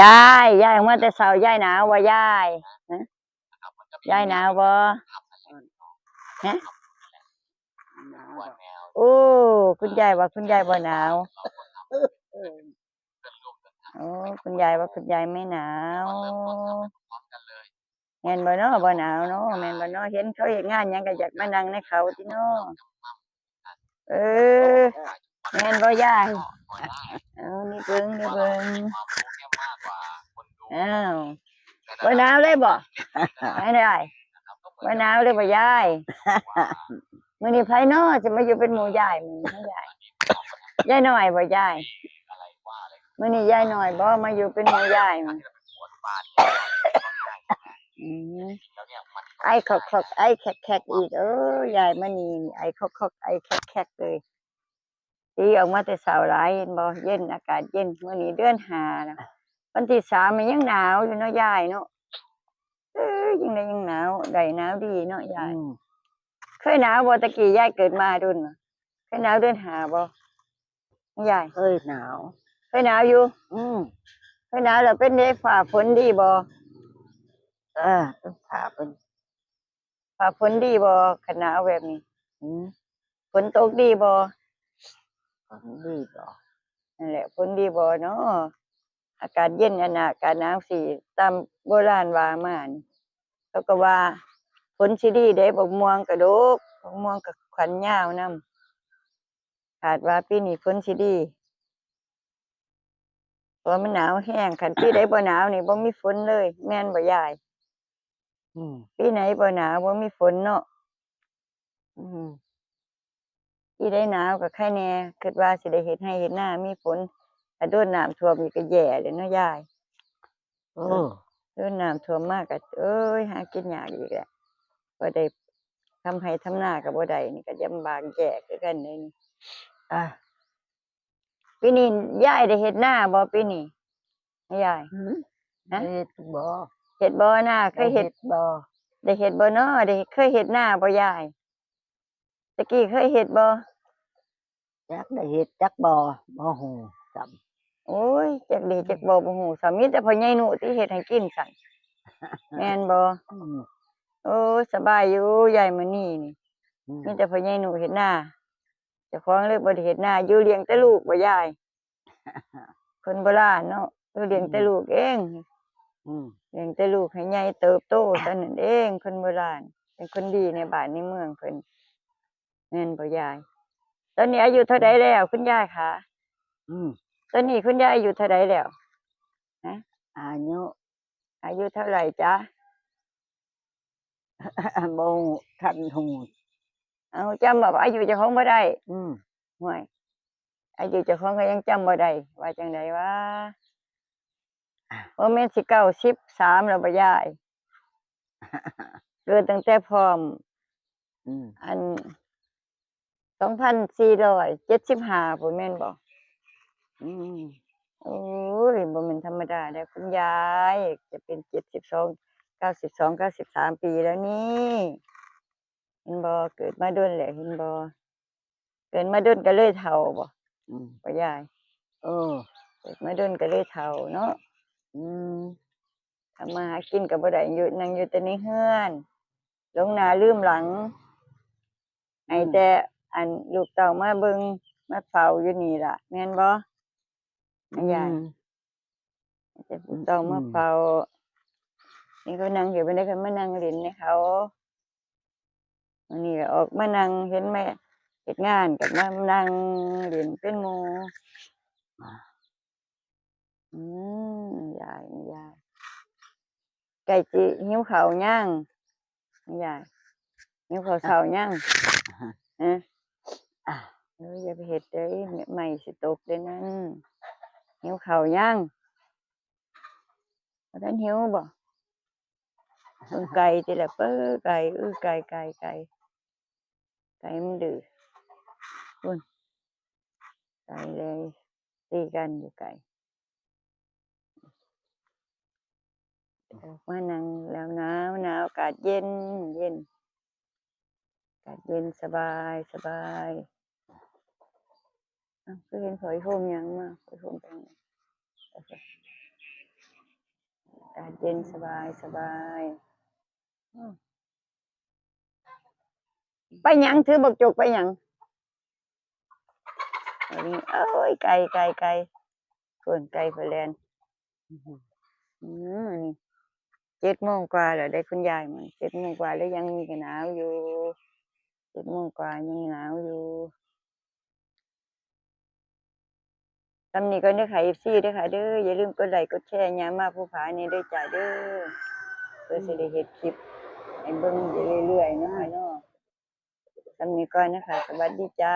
ຍາຍ ຍາຍອອກມາແຕ່ເຊົ້າ ຍາຍໜາວບໍ່ຍາຍ? ຮະ? ຍາຍໜາວບໍ່? ຮະ? ໂອ້ ຄຸນຍາຍວ່າຄຸນຍາຍບໍ່ໜາວ. ໂອ້ ຄຸນຍາຍວ່າຄຸນຍາຍໄມ່ໜາວ. ແມ່ນບໍ່ເນາະ? ບໍ່ໜາວເນາະ ແມ່ນບໍ່ເນາະ? ເຫັນເຂົາເຮັດງານຫຍັງກໍຢາກມານັ່ງນຳເຂົາຕິເນາະ. ເອີ ແມ່ນບໍ່ຍາຍ? ເອົາ ນີ້ເບິ່ງ ນີ້ເບິ່ງ. ອ້າວ ບໍ່ໜາວເລີຍບໍ່? ໄດ້ ບໍ່ໜາວເລີຍບໍ່ຍາຍ? ມື້ນີ້ໃຜເນາະຊິມາຢູ່ເປັນໝູ່ຍາຍມື້ນີ້? ຍາຍ ຍາຍນ້ອຍບໍ່ຍາຍ? ມື້ນີ້ຍາຍນ້ອຍບໍ່ມາຢູ່ເປັນໝູ່ຍາຍ? ອືມ ໄອຄອກໆ ໄອແຄກໆ ອີກ. ເອີ ຍາຍມະນີນີ້ໄອຄອກໆ ໄອແຄກໆ ເລີຍ. ຕີອອກມາແຕ່ເຊົ້າຫຼາຍ ເຫັນບໍ່? ເຢັນ ອາກາດເຢັນ. ມື້ນີ້ເດືອນຫ້າລະ ວັນທີສາມມັນຍັງໜາວຢູ່ເນາະຍາຍເນາະ. ເອີ ຍັງໄດ້ ຍັງໜາວ ໄດ້ໜາວດີເນາະຍາຍ. ອືມ ເຄີຍໜາວບໍ່? ແຕ່ກີ້ຍາຍເກີດມາດົນ ເຄີຍໜາວເດືອນຫ້າບໍ່ຍາຍ? ເຄີຍໜາວ ເຄີຍໜາວຢູ່. ອືມ ເຄີຍໜາວແລ້ວເປັນເດ ຟ້າຝົນດີບໍ່? ເອີ ຟ້າເປັນ ຟ້າຝົນດີບໍ່ ຄັນໜາວແບບນີ້? ຫືມ ຝົນຕົກດີບໍ່? ຝົນດີບໍ່? ນັ້ນແຫຼະ ຝົນດີບໍ່ເນາະ? ອາກາດເຢັນ ອັນ ອາກາດໜາວຊີ້ ຕາມໂບລານວ່າມານີ້ ເຂົາກໍວ່າຝົນຊິດີເດ້. ບັກມ່ວງກະດົກ ບັກມ່ວງກະຂວັນຍາວນຳ. ຄາດວ່າປີນີ້ຝົນຊິດີ ເພາະວ່າມັນໜາວແຮງ. ຄັນປີໃດບໍ່ໜາວນີ້ບໍ່ມີຝົນເລີຍ ແມ່ນບໍ່ຍາຍ? ອືມ ປີໃດບໍ່ໜາວບໍ່ມີຝົນເນາະ. ອືມ ປີໃດໜາວກໍໄຄແດ່ ຄິດວ່າຊິໄດ້ເຮັດໄຮ່ເຮັດນາ ມີຝົນ. ຖ້າໂດນນ້ຳຖ້ວມອີກກໍແຍ່ເລີຍເນາະຍາຍ. ເອີ ໂດນນ້ຳຖ້ວມມາກໍ ເອີຍ ຫາກິນຍາກອີກແຫຼະ. ບໍ່ໄດ້ທຳໄຮ່ທຳນາກໍບໍ່ໄດ້ ນີ້ກໍລຳບາກແຍ່ຄືກັນເດ້ນີ້. ອ່າ ປີນີ້ຍາຍໄດ້ເຮັດນາບໍ່ປີນີ້ຍາຍ? ຫືມ ຮະ? ເຮັດບໍ່? ເຮັດບໍ່ນາ? ເຄີຍເຮັດ ໄດ້ເຮັດບໍ່? ໄດ້ເຮັດບໍ່ນໍ? ໄດ້ເຄີຍເຮັດນາບໍ່ຍາຍ? ແຕ່ກີ້ເຄີຍເຮັດບໍ່? ຈັກໄດ້ເຮັດຈັກບໍ່ ບໍ່ຮູ້ຊ້ຳ. ໂອ້ຍ ຈັກໄດ້ເຮັດຈັກບໍ່ ບໍ່ຮູ້ຊ້ຳ. ມີແຕ່ພໍ່ໃຫຍ່ນຸຕິເຮັດໃຫ້ກິນຊັ້ນ ແມ່ນບໍ່? ອືມ ໂອ້ ສະບາຍຢູ່ຍາຍມື້ນີ້ນີ້. ອືມ ມີແຕ່ພໍ່ໃຫຍ່ນຸເຮັດນາ. ເຈົ້າຂອງເລີຍບໍ່ໄດ້ເຮັດນາ ຢູ່ລ້ຽງແຕ່ລູກບໍ່ຍາຍ? ຄົນໂບລານເນາະ ຢູ່ລ້ຽງແຕ່ ອືມ ລູກເອງ. ອືມ ລ້ຽງແຕ່ລູກໃຫ້ໃຫຍ່ເຕີບໂຕເທົ່ານັ້ນເອງ ຄົນໂບລານ ເປັນຄົນດີໃນບ້ານໃນເມືອງເພິ່ນ ແມ່ນບໍ່ຍາຍ? ຕອນນີ້ອາຍຸເທົ່າໃດແລ້ວຄຸນຍາຍຄະ? ອືມ ຕອນນີ້ຄຸນຍາຍອາຍຸເທົ່າໃດແລ້ວ? ຮະ? ອາຍຸ ອາຍຸເທົ່າໃດຈະ? ບໍ່ທັນຮູ້. ເອົາ ຈຳອາຍຸເຈົ້າຂອງບໍ່ໄດ້? ອືມ ຫ້ວຍ ອາຍຸເຈົ້າຂອງກໍຍັງຈຳບໍ່ໄດ້ ວ່າຈັ່ງໃດວະ? ບໍ່ແມ່ນຊິເກົ້າສິບສາມແລ້ວບໍ່ຍາຍ? ເກີດຕັ້ງແຕ່ພ້ອມ ອືມ ອັນ ສອງພັນສີ່ຮ້ອຍເຈັດສິບຫ້າພຸ້ນແມ່ນບໍ່? ອືມ ໂອ້ຍ ບໍ່ແມ່ນທຳມະດາເດ້ຄຸນຍາຍ ຈະເປັນເຈັດສິບສອງ ເກົ້າສິບສອງ ເກົ້າສິບສາມປີແລ້ວນີ້ ເຫັນບໍ່? ເກີດມາດົນແລ້ວເຫັນບໍ່? ເກີດມາດົນກໍເລີຍເຖົ້າບໍ່? ອືມ ບໍ່ຍາຍ? ເອີ ເກີດມາດົນກໍເລີຍເຖົ້າເນາະ. ອືມ ທຳມາຫາກິນກໍບໍ່ໄດ້ ຢູ່ ນັ່ງຢູ່ແຕ່ໃນເຮືອນ ຫຼົງໜ້າລືມຫຼັງ ໃຫ້ແຕ່ ອືມ ອັນ ລູກເຕົ້າມາເບິ່ງມາເຝົ້າຢູ່ນີ້ລະ ແມ່ນບໍ່ ອາຍາຍ? ອືມ ໃຫ້ແຕ່ລູກເຕົ້າມາເຝົ້າ ອືມ ນີ້ກໍນັ່ງຢູ່ ບັດໃດກໍມານັ່ງຫຼິ້ນນຳເຂົາ. ມື້ນີ້ກໍອອກມານັ່ງ ເຫັນແມ່ເຮັດງານກໍມານັ່ງຫຼິ້ນເປັນໝູ່. ອືມ ຍາຍ ຍາຍ ໃກ້ຊິຫິວເຂົ້າຍັງ? ຍາຍ ຫິວເຂົ້າເຊົ້າຍັງ? ຮະ? ເອີ ຢ່າໄປເຮັດເດີ້ ໄມ້ຊິຕົກເດີ້ນັ້ນ. ຫິວເຂົ້າຍັງ? ບໍ່ທັນຫິວບໍ່? ເບິ່ງໄກ່ຕິລະ ເປີ ໄກ່ ເອີ ໄກ່ ໄກ່ ໄກ່ ໄກ່ມັນດື້ ພຸ້ນ ໄກ່ເລີຍ ຕີກັນຢູ່ໄກ່. ອອກມານັ່ງແລ້ວໜາວໆ ອາກາດເຢັນໆ ອາກາດເຢັນສະບາຍ ສະບາຍ. ອ້າວ ຄືເຫັນຜ້າຫົ່ມຫຍັງມາ ຜ້າຫົ່ມໄປທາງໃດ? ອາກາດເຢັນສະບາຍສະບາຍ. ອືມ ໄປຫຍັງ? ຖືບັກຈົກໄປຫຍັງ? ໂອ້ຍ ໄກ່ ໄກ່ ໄກ່ ໂອ້ນ ໄກ່ເພິ່ນແລ່ນ. ອືມ ນີ້ເຈັດໂມງກວ່າແລ້ວເດ້ ຄຸນຍາຍ ມັນເຈັດໂມງກວ່າແລ້ວ ຍັງມີກະໜາວຢູ່ ເຈັດໂມງກວ່າຍັງໜາວຢູ່. ສ່ຳນີ້ກ່ອນເດີຄ່ະ ເອັຟຊີ ເດີຄ່ະເດີ ຢ່າລືມກົດໄລ້ກົດແຊ ຍາມມາພູຜາແດ່ເດີຈ້າເດີ ເພື່ອຊິໄດ້ເຮັດຄລິບໃຫ້ເບິ່ງຢູ່ເລື້ອຍໆເນາະຄ່ະເນາະ. ສ່ຳນີ້ກ່ອນເດີຄ່ະ ສະຫວັດດີຈ້າ.